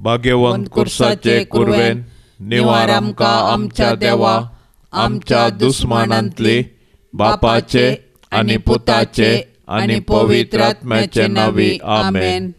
भाग्यवंत कुर्साचे कुरवेन निवार आमकां आमच्या देवा आमच्या दुस्मानांतली बापाचे आनी पुताचे आनी पवित्र आत्म्याचे नांवी आमेन.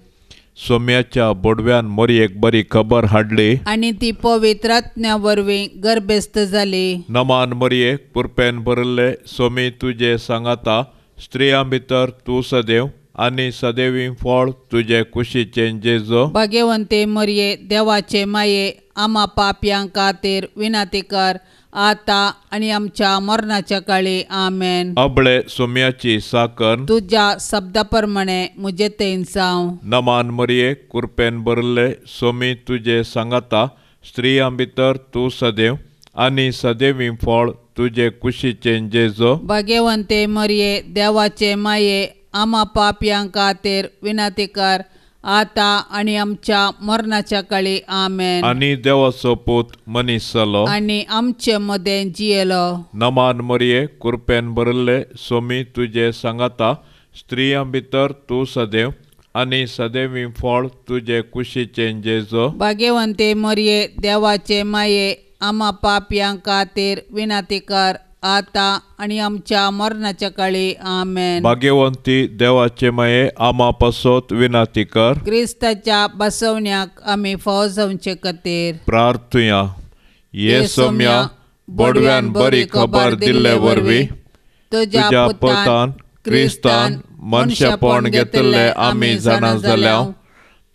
सोम्याच्या बोडव्यान मोरयेक बरी खबर हाडली आनी ती पवित्र आत्म्या वरवीं गर्भस्थ जाली. नमान मोरये, कुरपेन भरिल्ले सोमी तुजे सांगाता, स्त्रियां भितर तूं सदैव आनी सदैवी फळ तुजे कुशीचें जेजो. भाग्यवंते मोरये, देवाचे माये, आमा पापयां खातीर विनंती कर आता आनी आमच्या मरणाच्या काळी. आमेन. अबळे सोम्याची साकर तुज्या शब्दा प्रमाणे म्हजे थंय जावं. नमान मरये, कुरपेन भरिल्ले सोमी तुजे सांगाता, स्त्रियां भितर तूं सदैव आनी सदैवी फळ तुजे कुशीचें जेजो. भाग्यवंते मरये, देवाचे माये, आमा पापयां खातीर विनंती कर आता आनी आमच्या मरणाच्या काळी. आमेन. आनी देवाचो पूत मनीस जालो आनी आमचे मदें जियेलो. नमान मरये, कुरपेन भरिल्ले सोमी तुजे सांगाता, स्त्रियां भितर तूं सदैव आनी सदैवी फळ तुजे कुशीचें जेजो. भाग्यवंते मरये, देवाचे माये, आमा पापयां खातीर विनंती कर आता आनी आमच्या मरणाच्या काळी. आमेन. भाग्यवंती देवाचे माये, आमा पासत विनंती कर. क्रिस्ताच्या बसवण्याक आमी फावो जावचे खातीर प्रार्थुया. ये सोम्या, बोडव्यान बरी खबर दिल्ले वरवीं तुज्या पुतान क्रिस्तान मनशेपण घेतिल्लें आमी जाणा जाल्या.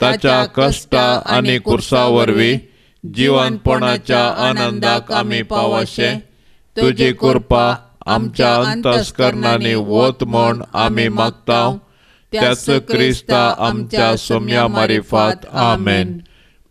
ताच्या कश्टा आनी कुर्सा वरवीं जिवनपणाच्या आनंदाक आमी पावशे तुजी कृपा आमच्या अंतस्करणांनी वत म्हूण आमी मागता. त्याच क्रिस्ता आमच्या सोम्या मारिफात. आमेन.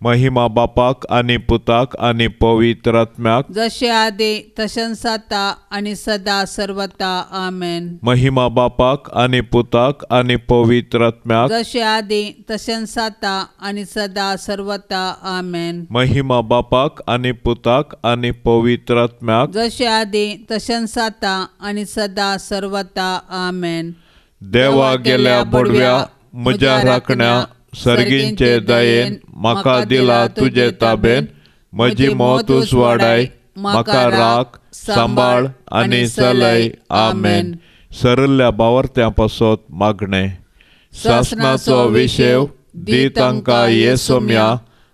महिमा बापाक आनी पुताक आनी पवित्र आत्म्याक, जशे आदी तशेंच आतां आनी सदा सर्वता. आमेन. महिमा बापाक आनी पुताक आनी पवित्र आत्म्याक, जशे आदी तशेंच आतां आनी सदा सर्वता. आमेन. महिमा बापाक आनी पुताक आनी पवित्र आत्म्याक, जशे आदी तशेंच आतां आनी सदा सर्वता. आमेन. देवा गेल्या बोडव्या म्हज्या राखण्या सर्गींचे दयेन म्हाका दिला तुजे ताबेन, म्हजी मौत उजवाडाय, म्हाका राख सांबाळ आनी चलय. आमेन. सरल्या बावर्त्यां पासत मागणें. सासणाचो विशेव दी तांकां ये सोम्या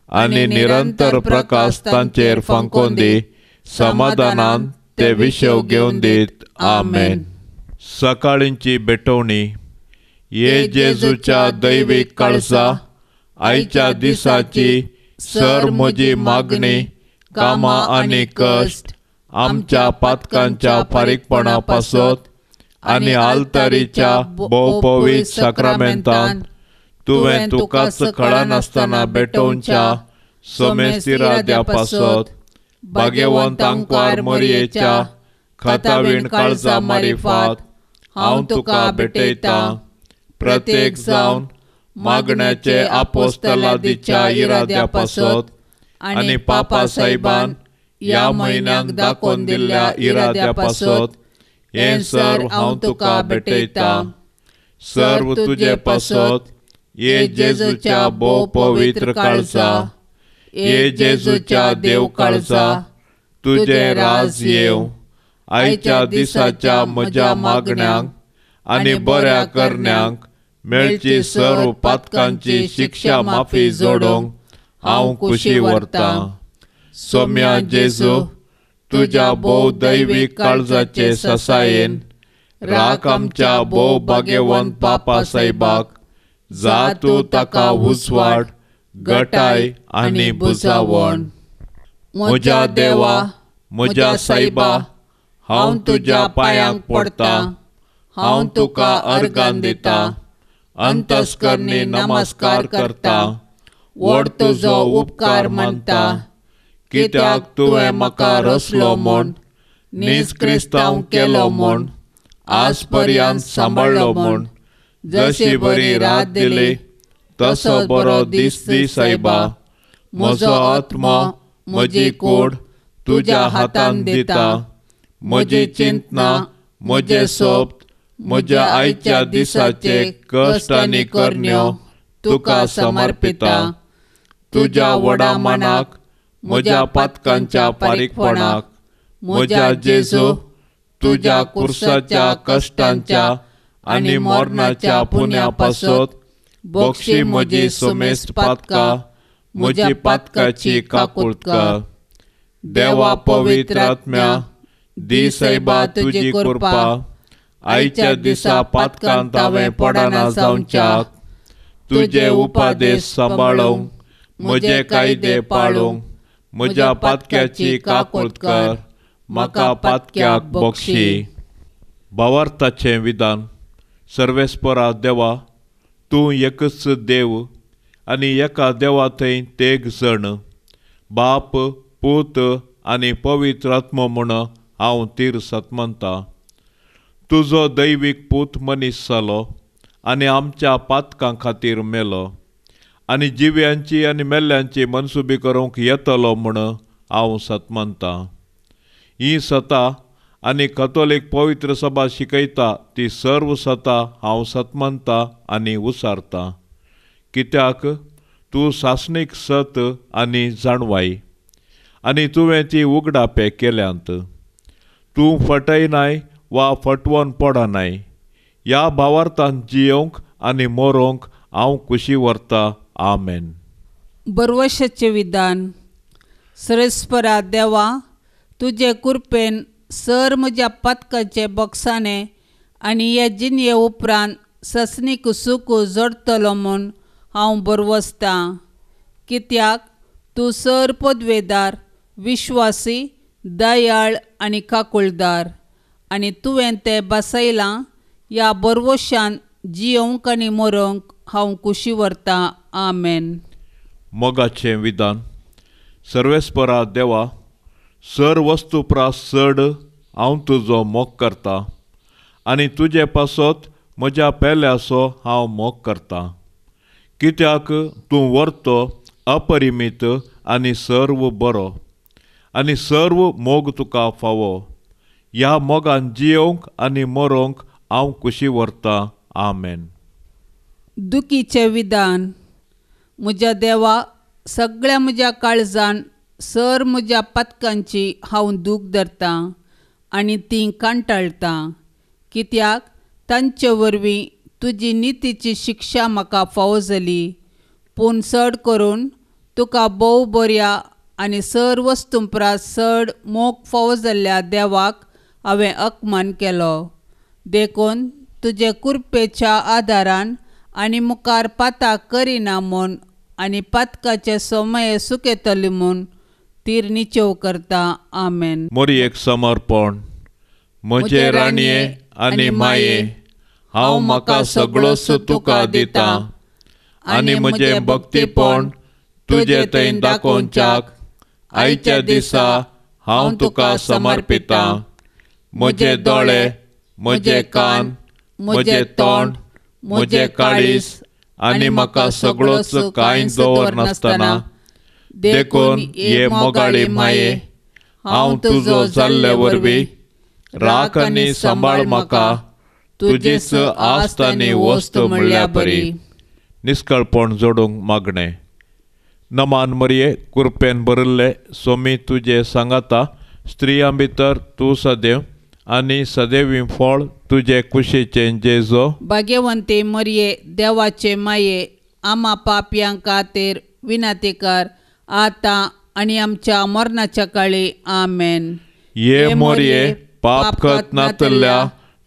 आनी निरंतर प्रकाश तांचेर फांकोवन दी, समाधानान ते विशेव घेवन दीत. आमेन. सकाळींची भेटवणी. ये जेजूच्या दैवीक काळजा, आयच्या दिसाची सर म्हजी मागणी, कामां आनी कश्ट आमच्या पातकांच्या फारीकपणा पासत आनी आल्तारीच्या भोवपवीत साक्रामेंतान तुवें तुकाच कळनासतना भेटोवच्या सोमेस्तिराद्या पासत भाग्यवंत आंकवार मोरयेच्या खातावीण काळजा मारिफात हांव तुका भेटयतां. प्रत्येक जावन मागण्याचे आपोस्तलादीच्या इराद्या पासत आनी पापा साहेबान ह्या म्हयन्याक दाखोवन दिल्ल्या इराद्या पासत हें सर्व हांव तुका भेटयतां. सर्व तुजे पासत ये जेजूच्या भोव पवित्र काळजा, ये जेजूच्या देव काळजा, तुजें राज येवं. आयच्या दिसाच्या म्हज्या मागण्यांक आनी बऱ्या करण्यांक मेळची सर्व पातकांची शिक्षा माफी जोडूंक हांव खुशी व्हरतां. सोम्या जेजू, तुज्या भोव दैवीक काळजाचे ससायेन राख आमच्या भोव भाग्यवंत पापा साहेबाक, जा तूं ताका उजवाड, गटाय आनी बुजावण. म्हज्या देवा, म्हज्या सायबा, हांव तुज्या पांयांक पडटां, हांव तुका अर्गान दितां, अंतस्करणी नमस्कार करता, व्हड तुजो उपकार मानता, कित्याक तुवें म्हाका रचलो म्हूण, नीज क्रिस्तांव केलो म्हूण, आज पर्यंत सांबाळ्ळो म्हूण, जशी बरी रात दिली तसो बरो दीस दी सायबा. म्हजो आत्मो, म्हजी कूड तुज्या हातान दिता, म्हजी चिंतना, म्हजें सोप्त, म्हज्या आयच्या दिसाचे कश्ट आनी करण्यो तुका समर्पिता. तुज्या व्हडा मानाक, म्हज्या पातकांच्या फारीकपणाक, म्हज्या जेजू तुज्या कुर्साच्या कश्टांच्या आनी मरणाच्या पुण्या पासत बक्षी म्हजी समेस्त पातकां, म्हजी पातकाची काकूळट कर. देवा पवित्र आत्म्या, दी सायबा तुजी कृपा आयच्या दिसा पातकांत हांवें पडना जावच्याक, तुजे उपादेश सांबाळूंक, म्हजे कायदे पाळूंक, म्हज्या पातक्याची काकूळट कर, म्हाका पातक्याक बक्षी. भावार्थाचें विधान. सर्वेस्परा देवा, तूं एकच देव आनी एका देवा थंय तेग जण, बाप, पूत आनी पवित्र आत्मो म्हूण हांव तीर सतमनता. तुजो दैवीक पूत मनीस जालो आनी आमच्या पातकां खातीर मेलो आनी जिव्यांची आनी मेल्ल्यांची मनसुबी करूंक येतलो म्हूण हांव सतमनता. ही सता आनी कथोलीक पवित्र सभा शिकयता ती सर्व सता हांव सतमनता आनी उसारता, कित्याक तूं सासणीक सत आनी जाणवाय आनी तुवें ती उगडापे केल्यांत. तूं फटयनाय वा फटवोन पडनाय. ह्या भावार्थान जियोंक आनी मरोंक हांव खुशी व्हरता. आमेन. बरवशाचें विधान. सर्वेस्परा देवा, तुजे कृपेन सर म्हज्या पातकाचे बक्षाणे आनी हे जिणये उपरांत ससनीक सूख जोडटलो म्हूण हांव बरवसतां, कित्याक तूं सर पदवेदार, विश्वासी, दयाळ आनी काकुळदार आनी तुवें तें बसयलां. ह्या बरवशान जियोंक आनी मरोंक हांव खुशी व्हरतां. आमेन. मोगाचें विधान. सर्वेस्परा देवा, सर वस्तू प्रास चड हांव तुजो मोग करता आनी तुजे पासत म्हज्या पेल्याचो हांव मोग करता, कित्याक तूं व्हरतो, अपरिमीत आनी सर्व बरो आनी सर्व मोग तुका फावो. ह्या मोगान जियोंक आनी मरोंक हांव खुशी व्हरता. आमेन. दुखीचें विधान. म्हज्या देवा, सगळ्या म्हज्या काळजान सर म्हज्या पातकांची हांव दूख धरतां आनी तीं कांटाळटां, कित्याक तांचे वरवीं तुजी नितीची शिक्षा म्हाका फावो जाली. पूण चड करून तुका भोव बऱ्या आनी सर वस्तूं परस चड मोग फावो जाल्ल्या देवाक हांवें अपमान केलो. देखून तुजे कृपेच्या आदारान आनी मुखार पाताक करिना म्हूण आनी पातकाचे समय सुकयतली म्हूण तीर निचेव करता. आमेन. मोरयेक समर्पण. म्हजे राणये आनी माये, हांव म्हाका सगळोच तुका दिता आनी म्हजें भक्तीपण तुजे थंय दाखोवच्याक आयच्या दिसा हांव तुका समर्पितां. म्हजे दोळे, म्हजे कान, म्हजें तोंड, म्हजें काळीज आनी म्हाका सगळोच कांय दवरनासतना, देखून हे मोगाळी माये, हांव तुजो जाल्ले वरवीं राख आनी सांबाळ म्हाका तुजीच आस्त आनी वस्त म्हणल्या बरी. निस्कळपण जोडूंक मागणें. नमान मरये, कृपेन भरिल्ले सोमी तुजे सांगाता, स्त्रियां भितर तूं सदैव आनी सदैवी फळ तुजे कुशीचें जेजो. भाग्यवंती मरये, देवाचे माये, आमा पापयां खातीर विनंती कर आतां आनी आमच्या मरणाच्या काळी. आमेन. ये मोरये, पाप करत नातल्या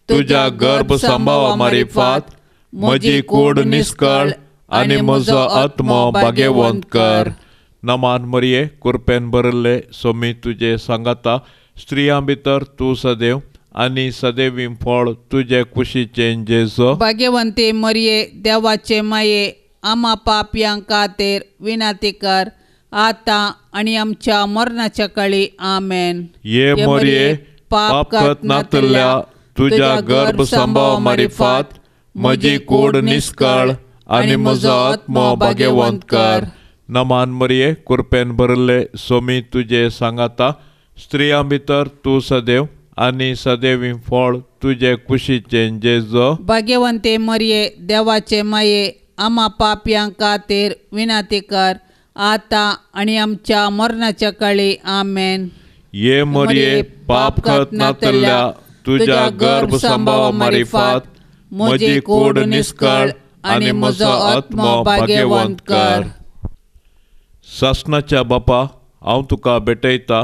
तुज्या गर्भ सांबावा मारिफात म्हजी कूड निस्कळ आनी म्हजो आत्मो भाग्यवंत कर. नमान मरये, कृपेन भरिल्ले सोमी तुजे सांगाता, स्त्रियां भितर तूं सदैव आनी सदैवी फळ तुजे कुशीचें जेजो. भाग्यवंती मरये, देवाचे माये, आमा पापयां खातीर विनंती कर आतां आनी आमच्या मरणाच्या काळी. आमेन. ये मोरये, पाप करत नातल्या तुज्या गर्भ सांबावा मारिफात म्हजी कूड निस्कळ आनी म्हजो आत्मो भाग्यवंत कर. नमान मरये, कृपेन भरिल्ले सोमी तुजे सांगाता, स्त्रियां भितर तूं सदैव आनी सदैवी फळ तुजे कुशीचें जेजो. भाग्यवंती मरये, देवाचे माये, आमा पापयां खातीर विनंती कर आतां आनी आमच्या मरणाच्या काळी. आमेन. ये मरिये, पाप खत नातल्या तुज्या गर्भ संभावा मारिफात म्हजी कूड निस्कळ आनी म्हजो आत्मो भाग्यवंत कर. सासणाच्या बापा, हांव तुका भेटयता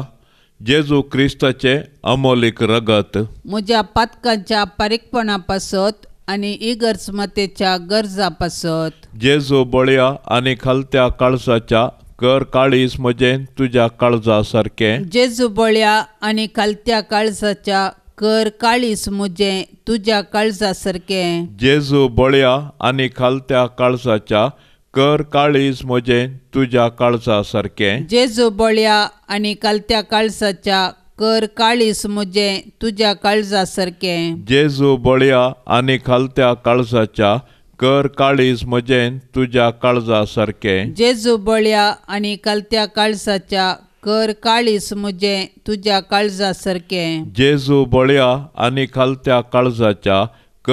जेजू क्रिस्ताचें अमोलीक रगत, म्हज्या पातकांच्या पारीकपणा पासत आनी इगर्ज मातेच्या गरजा पासत. जेजू बळया आनी खालत्या काळजाच्या कर काळीज म्हजें तुज्या काळजा सारकें. जेजू बळया आनी खालत्या काळजाच्या कर काळीज म्हजें तुज्या काळजा सारकें. जेजू बळया आनी खालत्या काळजाच्या कर काळीज म्हजें तुज्या काळजा सारकें. जेजू बळया आनी खालत्या काळजाच्या कर काळीज म्हजें तुज्या काळजा सारकें. जेजू बळया आनी खालत्या काळजाच्या कर काळीज म्हजें तुज्या काळजा सारकें. जेजू बळया आनी खालत्या काळजाच्या कर काळीज म्हजें तुज्या काळजा सारकें. जेजू बळया आनी खालत्या काळजाच्या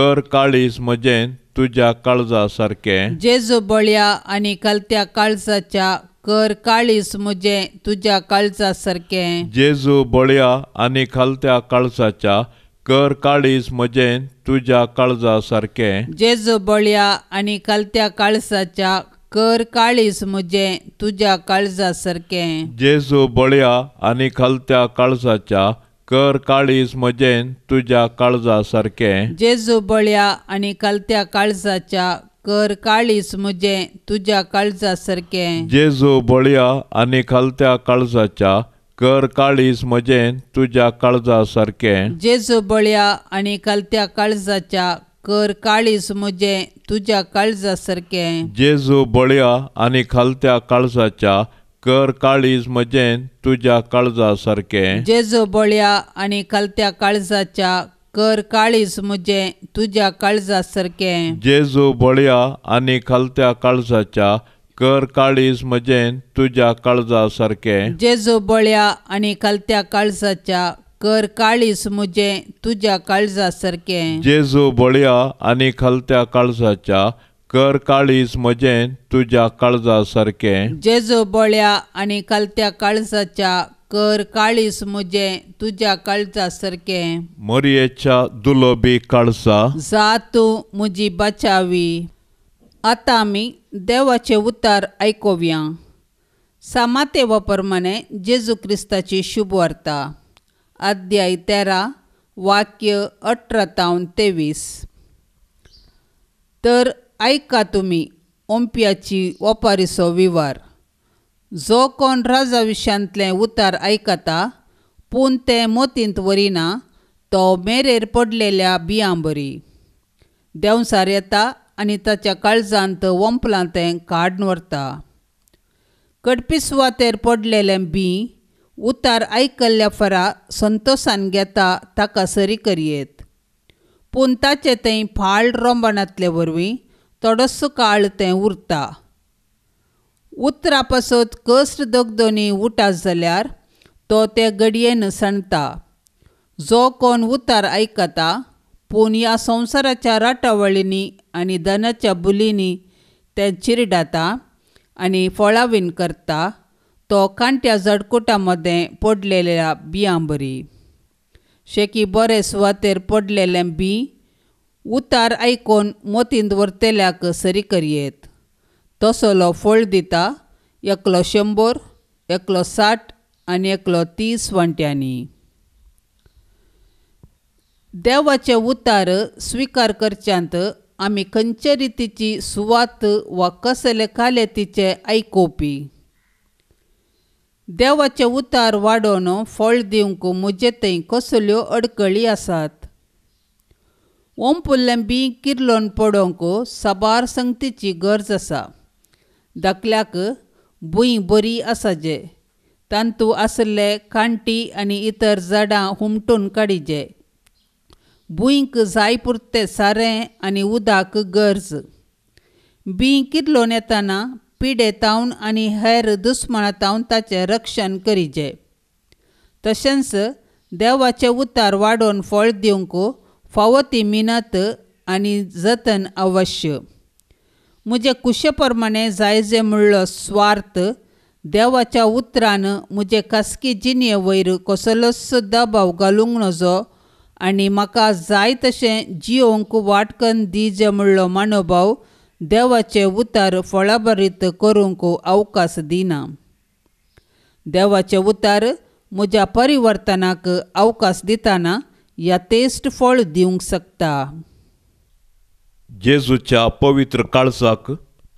कर काळीज म्हजें तुज्या काळजा सारकें. जेजू बळया आनी खालत्या काळजाच्या कर काळीज म्हजें तुज्या काळजा सारकें. जेजू बळया आनी खालत्या काळजाच्या कर काळीज म्हजें तुज्या काळजा सारकें. जेजू बळया आनी खालत्या काळजाच्या कर काळीज म्हजें तुज्या काळजा सारकें. जेजू बळया आनी खालत्या काळजाच्या कर काळीज म्हजें तुज्या काळजा सारकें. जेजू बळया आनी खालत्या काळजाच्या कर काळीज म्हजें तुज्या काळजा सारकें. जेजू बळया आनी खालत्या काळजाच्या कर काळीज म्हजें तुज्या काळजा सारकें. जेजू बळया आनी खालत्या काळजाच्या कर काळीज म्हजें तुज्या काळजा सारकें. जेजू बळया आनी खालत्या काळजाच्या कर काळीज म्हजें तुज्या काळजा सारकें. जेजू बळया आनी खालत्या काळजाच्या कर काळीज म्हजें तुज्या काळजा सारकें. जेजू बळया आनी खालत्या काळजाच्या कर काळीज म्हजें तुज्या काळजा सारकें. जेजू बळया आनी खालत्या काळजाच्या कर काळीज म्हजें तुज्या काळजा सारकें. जेजू बळया आनी खालत्या काळजाच्या कर काळीज म्हजें तुज्या काळजा सारकें. जेजू बळया आनी खालत्या काळजाच्या कर काळीज म्हजें तुज्या काळजा सारकें. मोरयेच्या दुलोबी काळजा जा तूं म्हजी बचावी. आतां आमी देवाचे उतार आयकुया. सामातेवा प्रमाणे जेजू क्रिस्ताची शुभवार्ता, अध्याय 13 वाक्य 18 तावन 23. तर आयका तुमी ओंपयाची ओपारीचो विवार. जो कोण राजा विशयांतलें उतार आयकता पूण तें मोतींत व्हरिना तो मेरेर पडलेल्या बियां बरी. देंवसार येता आनी ताच्या काळजांत वंपलां तें काडून व्हरता. कडपी सुवातेर पडलेलें बीं उतार आयकल्ल्या फरा संतोसान घेता ताका सरी करयेत, पूण ताचें तें फाळ रोंबणांतले वरवीं थोडोसो काळ तें उरता. उतरा पासत कश्ट दगदोनी उठा जाल्यार तो ते घडयेन सांडटा. जो कोण उतार आयकता पूण ह्या संवसाराच्या राटावळींनी आनी धनाच्या बुलींनी तें चिरडाता आनी फळावीन करता तो कांट्या जडकुटा मदें पडलेल्या बियां बरी. शेकी बरे सुवातेर पडलेलें बीं उतार आयकून मोतींत व्हरतल्याक सरी करयेत. तसलो फळ दिता एकलो 100, एकलो 60 आनी एकलो 30 वांट्यांनी. देवाचे उतार स्विकार करच्यांत आमी खंयचे रितीची सुवात वा कसले कालेतीचे आयकुपी. देवाचे उतार वाडोवन फळ दिवंक म्हजे थंय कसल्यो अडकळी आसात. ओंपुल्लें बीं किर्लोन पडोवंक साबार संगतीची गरज आसा. धाकल्याक भूंय बरी आसाजे, तांतू आशिल्ले कांटी आनी इतर झाडां हुमटून काडिजे. भूंयक जाय पुरतें सारें आनी उदक गरज. बीं किर्लोन येतना पिडे तावन आनी हेर दुस्माना तावन ताचें रक्षण करिजे. तशेंच देवाचें उतार वाडोवन फळ दिवंक फावो ती मिनत आनी जतन अवश्य. म्हजे कुशे प्रमाणे जायजे म्हणलो स्वार्थ देवाच्या उतरान म्हजे खासगी जिणे वयर कसलोच दबाव घालूंक नजो आनी म्हाका जाय तशें जियोंक वाटकन दीजे म्हणलो मनोभाव देवाचे उतार फळाभरीत करूंक अवकाश दिना. देवाचे उतार म्हज्या परिवर्तनाक अवकाश दितना यथेश्ट फळ दिवंक शकता. जेजूच्या पवित्र काळजाक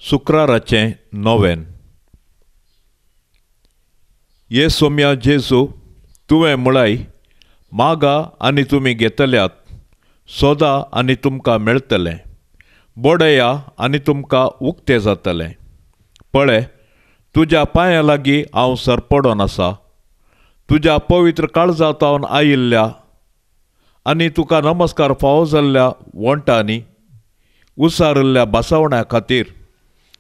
शुक्राराचें नोवेन. ये सोम्या जेजू, तुवें म्हळाय, मागा आनी तुमी घेतल्यात, सोदा आनी तुमकां मेळटलें, बडया आनी तुमकां उक्तें जातलें. पळय, तुज्या पांयां लागीं हांव सरपडोन आसा. तुज्या पवित्र काळजांत आयिल्ल्या आनी तुका नमस्कार फावो जाल्ल्या वंटांनी उसारिल्ल्या बसवण्या खातीर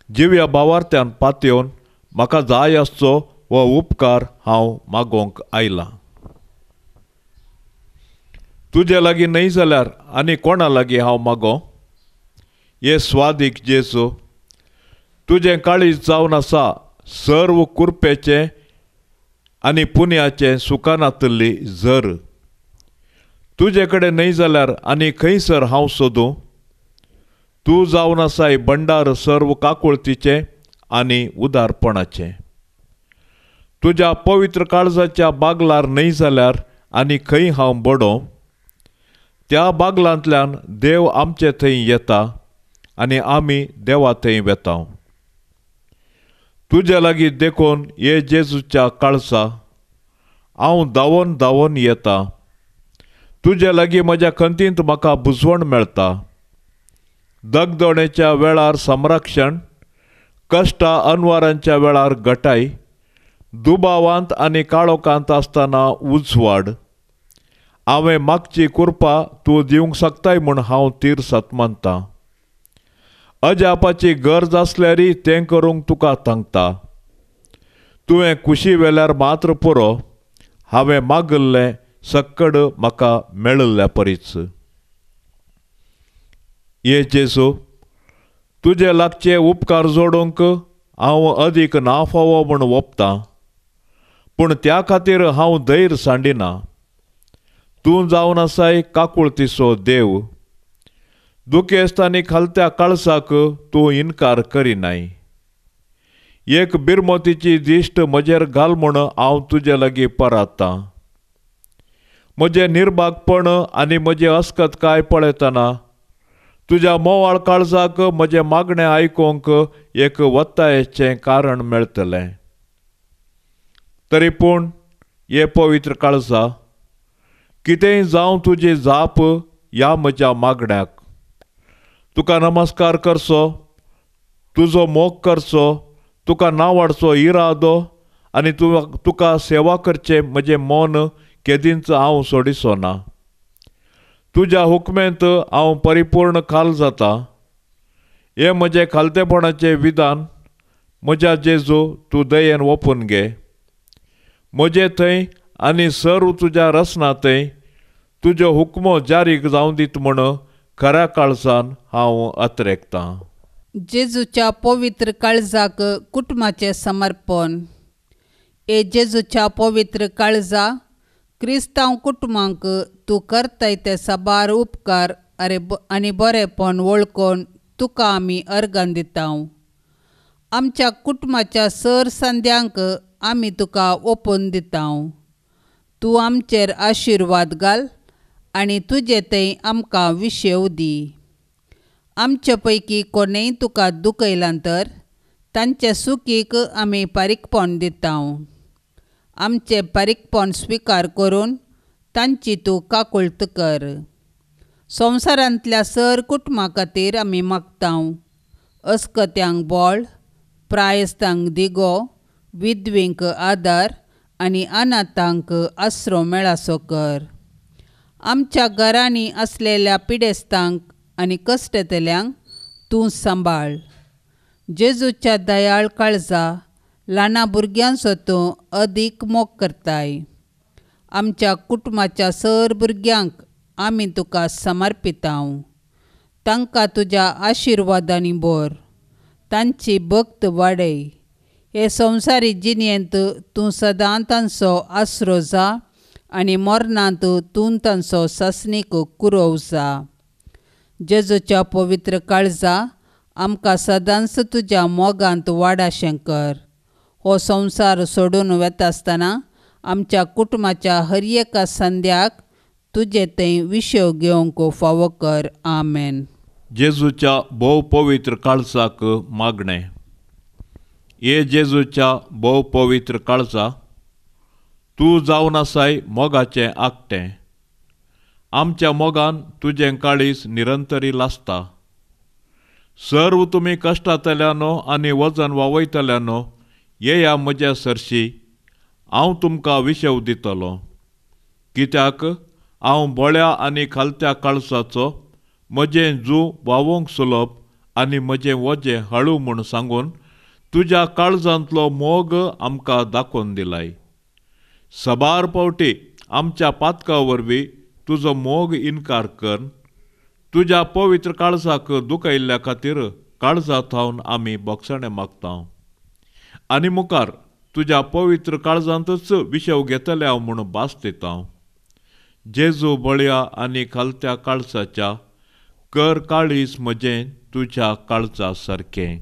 जिव्या भावार्थ्यान पातयेवन म्हाका जाय आसचो हो उपकार हांव मागोवंक आयलां. तुजे लागीं न्हय जाल्यार आनी कोणा लागीं हांव मागो? हे स्वादीक जेजू, तुजें काळीज जावन आसा सर्व कुरपेचें आनी पुण्याचें सुखानातल्ली झर. तुजे कडेन न्हय जाल्यार आनी खंयसर हांव सोदूं? तूं जावन आसाय भंडार सर्व काकुळतीचें आनी उदारपणाचें. तुज्या पवित्र काळजाच्या बागलार न्हय जाल्यार आनी खंय हांव बडोवं? त्या बागलांतल्यान देव आमचे थंय येता आनी आमी देवा थंय वेता. तुजे लागीं देखून हे जेजूच्या काळजा हांव धांवोन धांवोन येता. तुजे लागीं म्हज्या खंतींत म्हाका बुजवण मेळटा. दगदोणेच्या वेळार संरक्षण, कश्टा अनवारांच्या वेळार गटाय, दुबावांत आनी काळोखांत आसतना उजवाड. हांवें मागची कुरपा तूं दिवंक शकताय म्हूण हांव तीर्सात मानतां. अजापाची गरज आसल्यारय तें करूंक तुका सांगता. तुवें कुशी वेल्यार मात्र पुरो, हांवें मागिल्लें सक्कड म्हाका मेळिल्ल्या परीच. हे जेजू, तुजे लागचे उपकार जोडूंक हांव अदीक ना फावो म्हूण वोपतां, पूण त्या खातीर हांव धैर्य सांडिना. तूं जावन आसाय काकुळतीचो देव. दुखेस्त आनी खालत्या काळसाक तूं इनकार करिनाय. एक बिरमतीची दिश्ट म्हजेर घाल म्हूण हांव तुजे लागीं परातां. म्हजें निर्भागपण आनी म्हजें अस्कतकाय पळयतना तुज्या मोवाळ काळजाक म्हजें मागणें आयकूंक एक वत्तायेचें कारण मेळटलें. तरी पूण हे पवित्र काळजा, कितेंय जावं तुजी जाप ह्या म्हज्या मागण्याक. तुका नमस्कार करचो, तुजो मोग करचो, तुका नांवाडचो इरादो आनी तुका सेवा करचें म्हजें मन केदींच हांव सोडिचो ना. तुज्या हुकमेंत हांव परिपूर्ण खाल जाता. हें म्हजें खालतेपणाचें विधान म्हज्या जेजू, तूं दयेन ओपून घे. म्हजे थंय आनी सर्व तुज्या रसना थंय तुज्यो हुकमो जारीक जावं दीत म्हूण खऱ्या काळजान हांव अत्रेकतां. जेजूच्या पवित्र काळजाक कुटुंबाचें समर्पण. हे जेजूच्या पवित्र काळजा, क्रिस्तांव कुटुंबांक तूं करताय ते साबार उपकार आनी बरेपण वळखून तुका आमी अर्गां दिता. आमच्या कुटुंबाच्या सर संद्यांक आमी तुका ओपून दिता. तूं आमचेर आशिर्वाद घाल आनी तुजे थंय आमकां विशेव दी. आमचे पैकी कोणेय तुका दुखयलां तर तांचे सुखीक आमी पारीकपण दिता. आमचें पारीकपण स्विकार करून तांची तूं काकुळट कर. संवसारांतल्या सर कुटुंबा खातीर आमी मागता. अस्कत्यांक बळ, प्रायस्तांक दिगो, विधवींक आदार आनी अनाथांक आसरो मेळासो कर. आमच्या घरांनी आसलेल्या पिडेस्तांक आनी कश्टतल्यांक तूं सांबाळ. जेजूच्या दयाळ काळजा, ल्हाना भुरग्यांचो तूं अदीक मोग करताय. आमच्या कुटुंबाच्या सर भुरग्यांक आमी तुका समर्पिता. तांकां तुज्या आशिर्वादांनी भर, तांची भक्त वाडय. हे संवसारी जिणेंत तूं सदां तांचो आसरो जा आनी मरणांत तूं तांचो सासणीक कुरोव जा. जेजूच्या पवित्र काळजा आमकां सदांच तुज्या मोगांत वाडाशें कर. हो संवसार सोडून वेता आसतना आमच्या कुटुंबाच्या हर एका संद्याक तुजे थंय विशय घेवंक फावो कर. आमेन. जेजूच्या भोव पवित्र काळजाक मागणें. हे जेजूच्या भोव पवित्र काळजा, तूं जावन आसाय मोगाचें आगटें. आमच्या मोगान तुजें काळीज निरंतरी लासता. सर्व तुमी कश्टांतल्यानो आनी वजन वावयतल्यानो येया म्हज्या सरशी, हांव तुमकां विशेव दितलो. कित्याक हांव बोळ्या आनी खालत्या काळजाचो, म्हजें जूं वावोंक सुलभ आनी म्हजें वजें हळू म्हूण सांगून तुज्या काळजांतलो मोग आमकां दाखोवन दिलाय. सबार पावटी आमच्या पातका वरवीं तुजो मोग इनकार कर तुज्या पवित्र काळजाक दुखयल्ल्या खातीर काळजा थावन आमी बोगसणें मागता आनी मुखार तुज्या पवित्र काळजांतच विशेव घेतले हांव म्हूण भास दिता. जेजू बळया आनी खालत्या काळजाच्या, कर काळीज म्हजें तुज्या काळजा सारकें.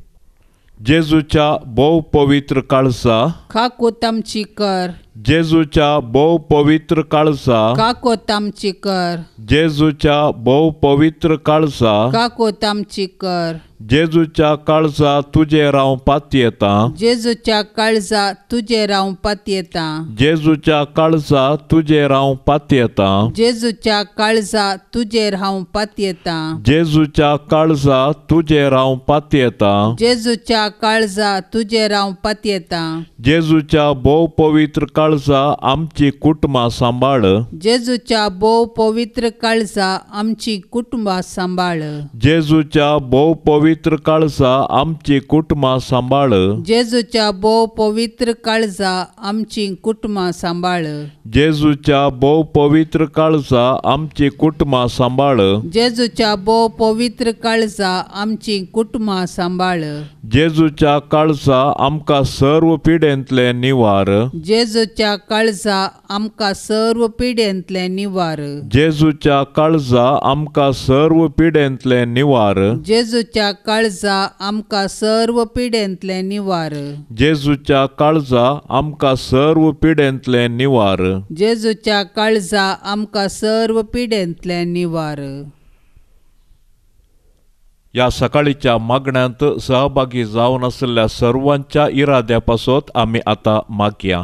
जेजूच्या भोव पवित्र काळजा, काकूत आमची कर. जेजूच्या भोव पवित्र काळजा, काकूत आमची कर. जेजूच्या भोव पवित्र काळजा, काकूत आमची कर. जेजूच्या काळजा तुजेर हांव पातयेता. जेजूच्या काळजा तुजेर हांव पातयेता. जेजूच्या काळजा तुजेर हांव पातयेता. जेजूच्या काळजा तुजेर हांव पातयेता. जेजूच्या काळजा तुजेर हांव पातयेता. जेजूच्या काळजा तुजेर हांव पातयेता. जेजूच्या भोव पवित्र काळजा आमची कुटुंबां सांबाळ. जेजूच्या भोव पवित्र काळजा आमची कुटुंबां सांबाळ. जेजूच्या भोव पवित्र काळजा आमची कुटुंबां सांबाळ. जेजूच्या भोव पवित्र काळजा आमची कुटुंबां सांबाळ. जेजूच्या भोव पवित्र काळजा आमची कुटुंबां सांबाळ. जेजूच्या भोव पवित्र काळजा आमची कुटुंबां सांबाळ. जेजूच्या काळजा आमकां सर्व पिडेंतले निवार. जेजूच्या काळजा आमकां सर्व पिडेंतले निवार. जेजूच्या काळजा आमकां सर्व पिडेंतले निवार. जेजूच्या काळजा आमकां सर्व पिडेंतले निवार. जेजूच्या काळजा आमकां सर्व पिडेंतले निवार. जेजूच्या काळजा आमकां सर्व पिडेंतले निवार. ह्या सकाळीच्या मागण्यांत सहभागी जावन आशिल्ल्या सर्वांच्या इराद्या पासत आमी आतां मागया.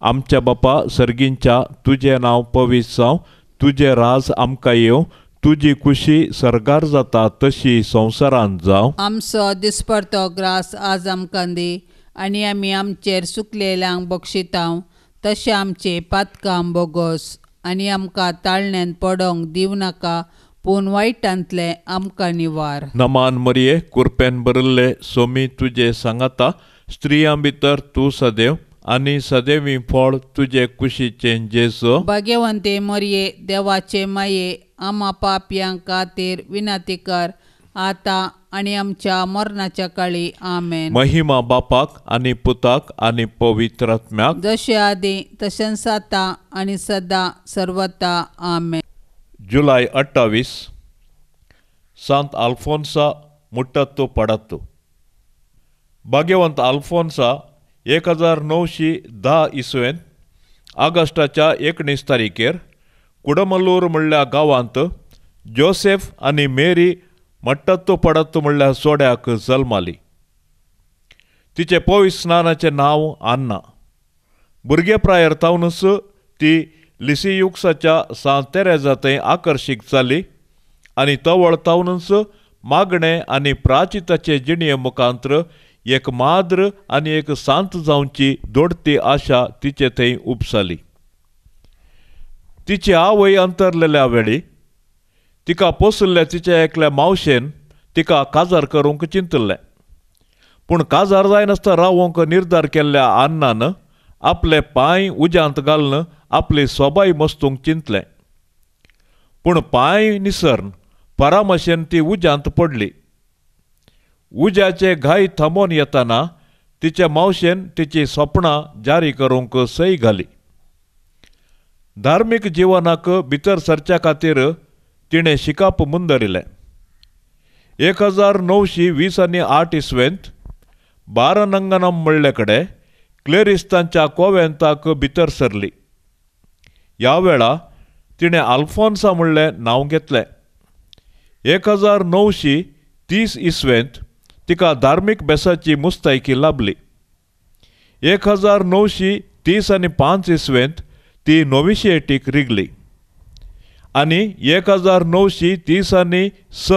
आमच्या बापा सर्गींच्या, तुजें नांव पवित्र जावं, तुजें राज आमकां येवं, तुजी खुशी सर्गार जाता तशी संवसारांत जावं. आमचो दिसपडतो ग्रास आज आमकां दी आनी आमी आमचेर सुकलेल्यांक बक्षितांव तशें आमचे पातकां बोगोस आनी आमकां ताळण्यान पडोंक दिवं नाका पूण वायटांतलें आमकां निवार. नमान मरिये, कुरपेन भरिल्ले सोमी तुजे सांगाता, स्त्रियां भितर तूं सदैव आनी सदैवी फळ तुजे कुशीचें जेजू. भाग्यवंते मरिये, देवाचे माये, आमा पापयां खातीर विनंती कर आतां आनी आमच्या मरणाच्या काळी. आमेन. महिमा बापाक आनी पुताक आनी पवित्र आत्म्याक, जशें आदीं तशेंच आतां आनी सदां सर्वता. आमेन. जुलय 28, सांत आल्फोन्सा मुट्टत्तू पडत्तू. भाग्यवंत आल्फोन्सा 1910 इसवेंत ऑगस्टाच्या 19 तारीखेर कुडमल्लूर म्हणल्या गांवांत जोसेफ आनी मेरी मट्टत्तू पडत्तू म्हणल्या जोड्याक जल्माली. तिचें पवित्र स्नानाचें नांव आन्ना. भुरगे प्रायर तावनूच ती लिसियुक्साच्या सांत तेरेजा थंय आकर्शीत जाली आनी तवळ तावनूच मागणें आनी प्राचिताचे जिणये मुखांत्र एक माद्र आनी एक सांत जावची दोडती आशा तिचे थंय उपसाली. तिची आवय अंतरलेल्या वेळी तिका पोसुल्ल्या तिच्या एकल्या मावशेन तिका काजार करूंक चिंतिल्लें. पूण काजार जायनासतना रावोंक निर्धार केल्ल्या आन्नान आपले पांय उज्यांत घालून आपली सोबाय मस्तूंक चिंतलें. पूण पांय निसर्न परामशेन ती उज्यांत पडली. उज्याचे घाय थांबोवन येताना तिच्या मावशेन तिची सपनां जारी करूंक सय घाली. धार्मीक जिवनाक भितर सरच्या खातीर तिणें शिकाप मुंदरिलें. 1920 आनी 8 इस्वेंत बारनंगनम म्हणले कडेन क्लेरिस्तांच्या कोवेंताक भितर सरली. ह्या वेळा तिणें आल्फोन्सा म्हणलें नांव घेतलें. 1930 इस्वेंत तिका धार्मीक बेसाची मुस्तायकी लाभली. 1935 इस्वेंत ती नोविशिएटीक रिगली आनी 1936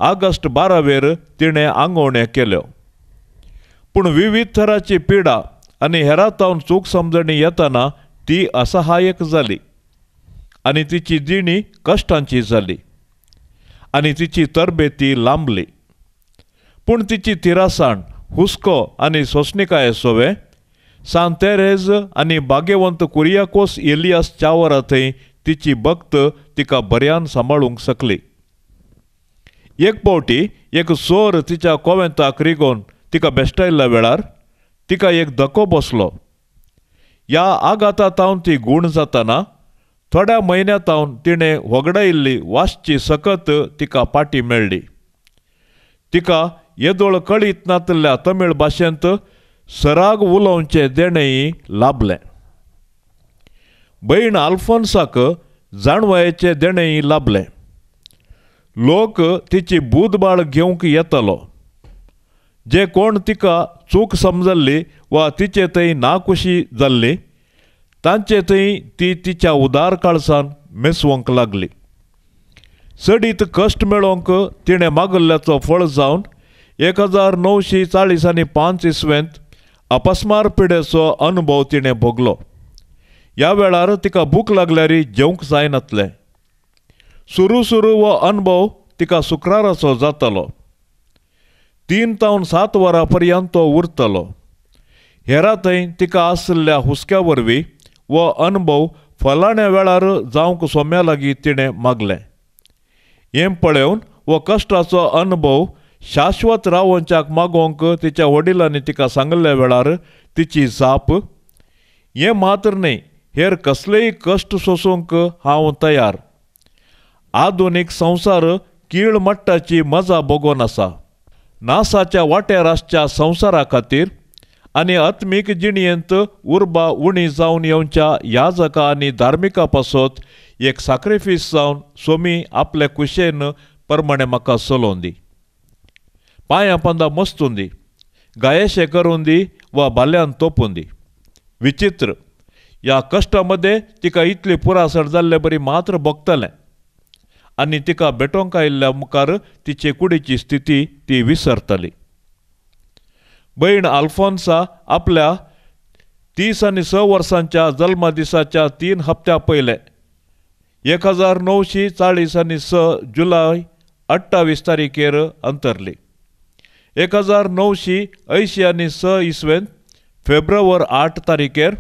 ऑगस्ट 12वेर तिणें आंगवण्यो केल्यो. पूण विविध थराची पिडा आनी हेरातावन चूक समजणी येतना ती असहायक जाली आनी तिची जिणी कश्टांची जाली आनी तिची तरबेती लांबली. पूण तिची थिरासाण, हुस्को आनी सोंसणिकाये सोवे सांत तेरेज आनी भाग्यवंत कुरियाकोस एलियास चावरा थंय तिची भक्त तिका बऱ्यान सांबाळूंक शकली. एक फावटी एक चोर तिच्या कोवेंताक रिगोवन तिका बेश्टायल्ल्या वेळार तिका एक धक्को बसलो. ह्या आघाता तावन ती गूण जाताना थोड्या म्हयन्या तावन तिणें होगडायिल्ली वासची सकत तिका पाटी मेळ्ळी. तिका येदोळ कळीत नातिल्ल्या तमीळ भाशेंत सराग उलोवचें देणेंय लाभलें. भयण आल्फोन्साक जाणवायेचें देणेंय लाभलें. लोक तिची बूदबाळ घेवंक येतालो. जे कोण तिका चूक समजल्ली वा तिचे थंय नाखुशी जाल्ली तांचे थंय ती तिच्या उदार काळसान मेसवंक लागली. चडीत कश्ट मेळोवंक तिणें मागल्ल्याचो फळ जावन 1945 इस्वेंत अपस्मार पिडेचो अनुभव तिणें भोगलो. ह्या वेळार तिका भूक लागल्यार जेवंक जायनातलें. सुरू सुरू हो अनुभव तिका शुक्राराचो जातालो. 3 तावन 7 वरां पर्यंत तो उरतलो. हेरा थंय तिका आशिल्ल्या हुस्क्या वरवीं हो अनुभव फलाण्या वेळार जावंक सोम्या लागीं तिणें मागलें. हें पळोवन हो कश्टाचो अनुभव शाश्वत रावोवच्याक मागोवंक तिच्या वडिलांनी तिका सांगिल्ल्या वेळार तिची जाप, हें मात्र न्हय, हेर कसलेय कश्ट सोसूंक हांव तयार. आधुनीक संवसार कीळ मट्टाची मजा भोगोन आसा. नासाच्या वाट्यार आसच्या संवसारा खातीर आनी आत्मीक जिणयेंत उर्बा उणी जावन येवच्या याजका आनी धार्मिका पासत एक साक्रिफीस जावन सोमी आपले कुशेन परमाणे म्हाका चलोवन दी, पांयां पंदा मस्तून दी, गायेशे करून दी वा बाल्यान तोपून दी. विचित्र, ह्या कश्टा मदें तिका इतली पुरासण जाल्ले बरी मात्र भोगतलें आनी तिका भेटोवंक आयिल्ल्या मुखार तिचे कुडीची स्थिती ती विसरतली. भयण आल्फोन्सा आपल्या 36 वर्सांच्या जल्मा दिसाच्या 3 हप्त्या पयले 1946 जुलय 28 तारखेर अंतरली. 1986 इस्वेंत फेब्रुवार 8 तारखेर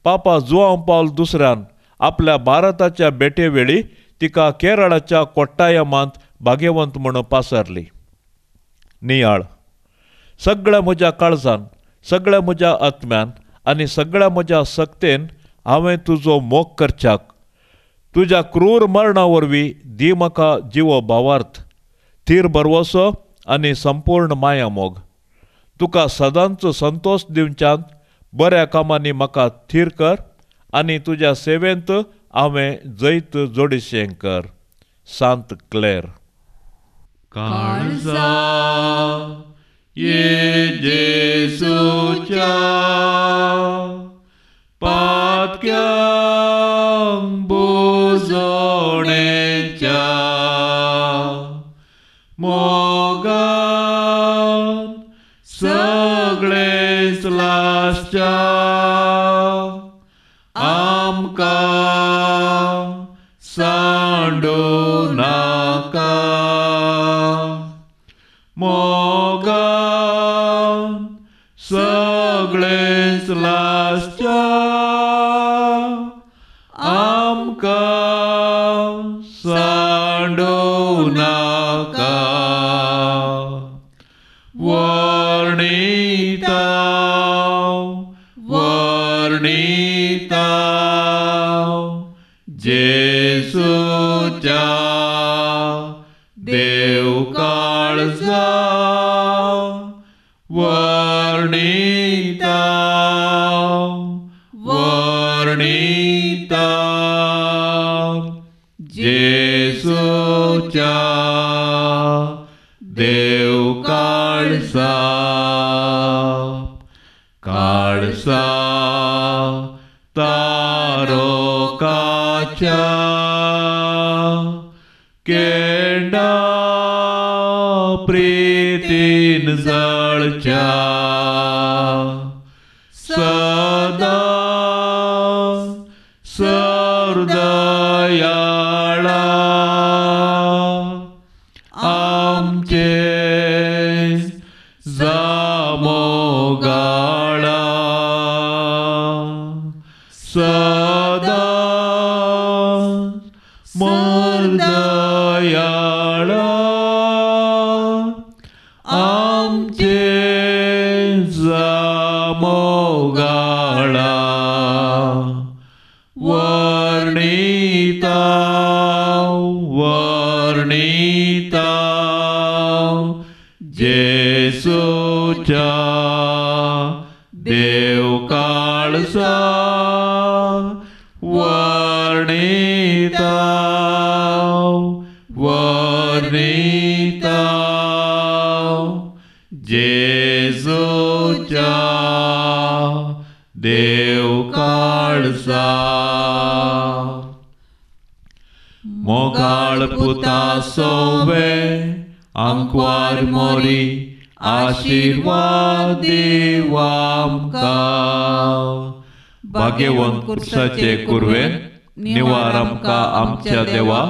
पापा जुआंव पावल दुसऱ्यान आपल्या भारताच्या भेटेवेळी तिका केरळाच्या कोट्टायमांत भाग्यवंत म्हूण पासरली. नियाळ. सगळ्या म्हज्या काळजान, सगळ्या म्हज्या आत्म्यान आनी सगळ्या म्हज्या सक्तेन हांवें तुजो मोग करच्याक तुज्या क्रूर मरणा वरवीं दी म्हाका जिवो भावार्थ, थीर भरवसो आनी संपूर्ण माया मोग. तुका सदांच संतोश दिवच्यांत बऱ्या कामांनी म्हाका थीर कर आनी तुज्या सेवेंत हांवें जैत जोडिशें कर. सांत क्लेर. काळजा ये जेसूच्या पातक्यांक बुजोणेच्या मोगान सगळेच लासच्या आमकां सांडू नाका, मोगान सगळेच लासच्या आमकां सांडू नाका. वर्णिता वर्णिता जेसूच्या देव काळजा वर्णिता वर्णिता जेसूच्या देव काळजा काळजा तारोकाच्या केंडा प्रीतीन जळच्या सदा सर्दयाळा आमचे जामोगाळा सदा मर्दयाळा आमचे जामोगाळा वर्णिता वर्णिता जेसूच्या देव काळजा वर्णिता वर्णिता जेसूच्या देव काळजा. मोगाळ पुता सोवे आंकवार मोरी आशिर्वाद दीव आमकां. भाग्यवंत कुर्साचे कुरवेन निवार आमकां आमच्या देवा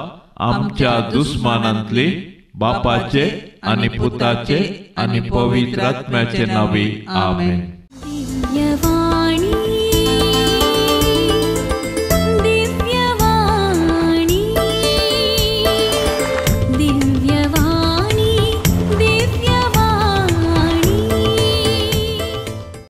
आमच्या दुस्मानांतली बापाचे आनी पुताचे आनी पवित्र आत्म्याचे नांवी आमेन.